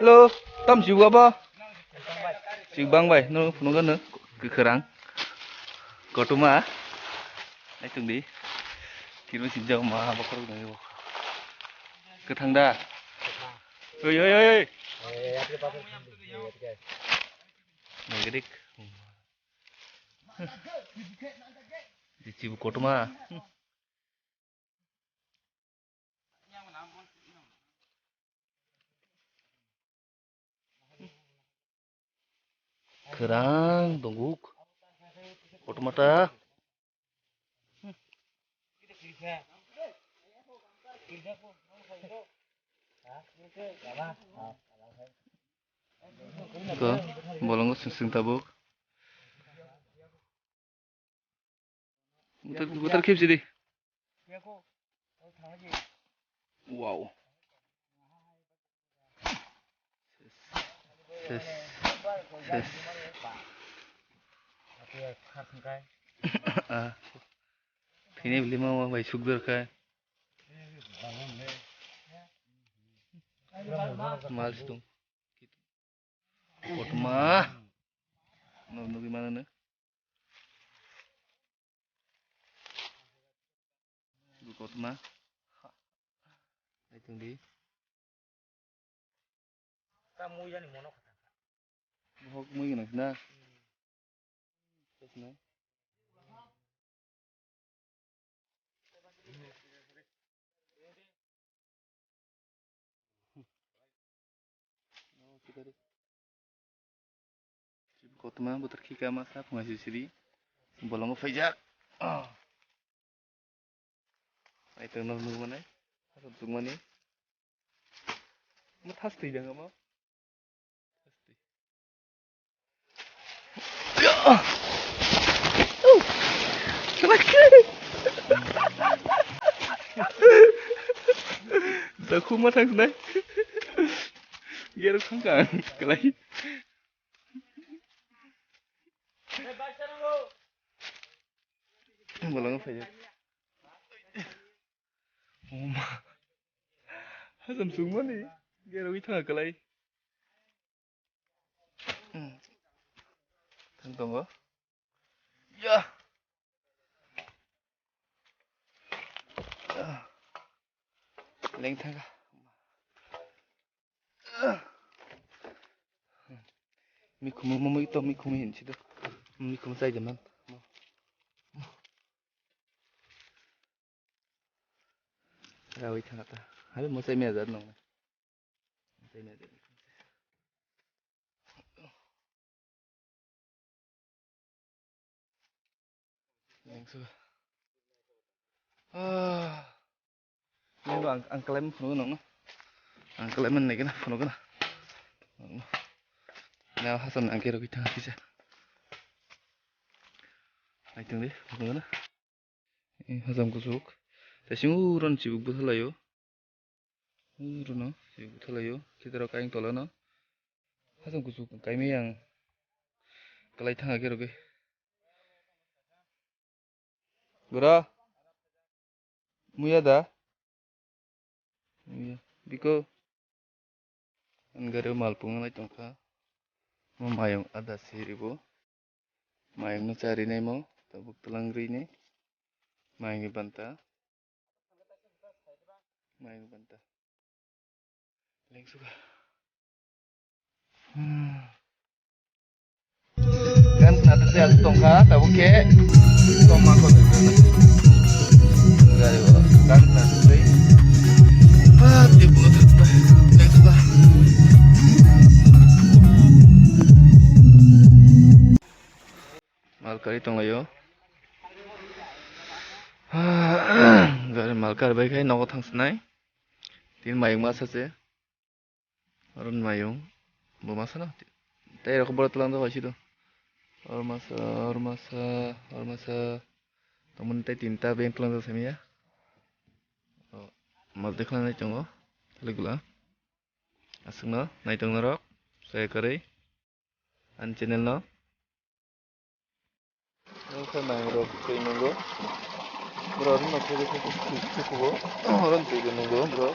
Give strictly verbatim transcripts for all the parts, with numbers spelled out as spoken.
Hello, tam si baba? Si bang bai, no, no, no, kwkhwrang. Kotorma. Ai tung di. Kiro si jao ma, bakhor nai bo. Kwthang da? Oi, oi, oi, oi. Nai gadik. Di si kotorma. Kwrang tongo. Kotorma ta. Iko bolongo sing sing tabuk. Butar, butar khep sidi. Wow. Ses. Ses. Ah. Thini bili mama bai suk dorkha. Mal situng. Kotorma. Nuk nugui mano no. Kotorma. Ai tung di. Ta mui jani mono kata. Bohok mui gwnang na. Tes na. Kotorma butar khika masa phunga sisiri bolongo phaijak. Ai tong nok nukmani, asok tongmani. Mo thas twi janga mo. Dakhuma thang sinai. Gerok thang kang kalai. Bolong phai. Oma. Hasam sungmani. Gerok thang kalai. Hmm. Thang tongo. Ya. Ya. Leng thang. Mikhumu mumui to mikhumu hin sido. Mikhumu chai jaman. Rawi thang ta. Habe mo chai me jar nong. Chai me jar. Neng su. Ah. Neng ang, ang kalai phunu nong. Ang kalai man neng na phunu na. Na hasam ang kero kita kisa. Ai tung de phunu na. Eh, hasam kusuk. Te sing uron chibuk buthalai o. Urono chibuk buthalai o. Khitarok ayang tolano. Hasam kusuk kaimai ang kalai thanga khe rwgwi. Bura. Muya da? Muya. Biko. Ang gari malpung nai tongkha. Mo mayung ada siribo. Mayung no chari nai mo. Tabuk tlang ri ni. Mayung ni banta. Mayung ni banta. Lengsuka. Hmm. Gan khna twi aswk tongkha, tabuk khe tongma kho twi. Gari o gan khna twi. Ah, tei buno twi twi. Lengsuka. Mal kari tonglaio. Gari mal kar bai khai nogo thang sinai. Tin mayung masa se. Oro mayung. Bo masa no. Tei rok boro tlang do hai sido. Oro masa, oro masa, oro masa. Tomon tei tinta beng tlang do samiya. O, mal dekla nai tongo. Legula. Aswkno nai tong norok. Saya kari. Ani channel no. Nokha nang rok twi nungo. Bro rok no khe khe khe khe khe khe bo. Oro twi nungo bro.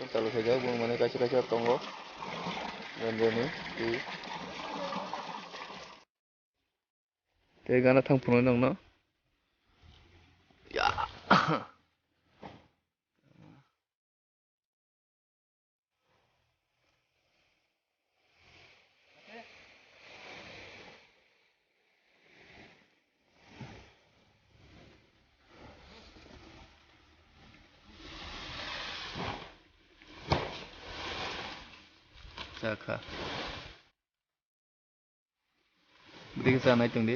Talo khe jak bo mane kaisa kaisa tongo. Nandini twi. Tei gana thang phunuknai nokno. Ya. Chakha. Bwtwi khe cha nai tong di.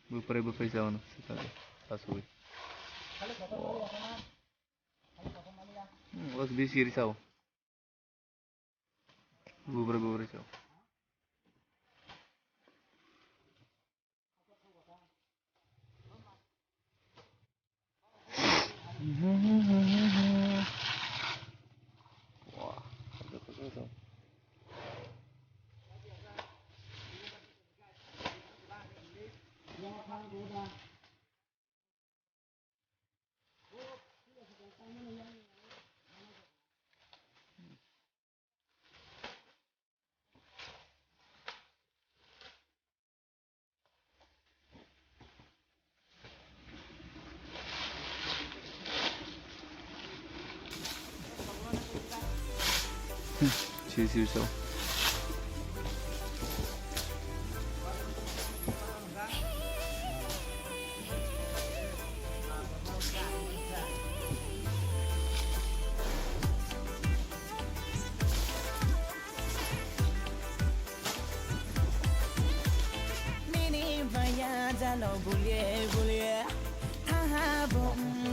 Bwprai bwprai cha ono swkang asugwi. Hmm, os bisi ri sao. Bwprai bwprai sao. Chill, chill, chill. Nini maya jalo bulie bulie.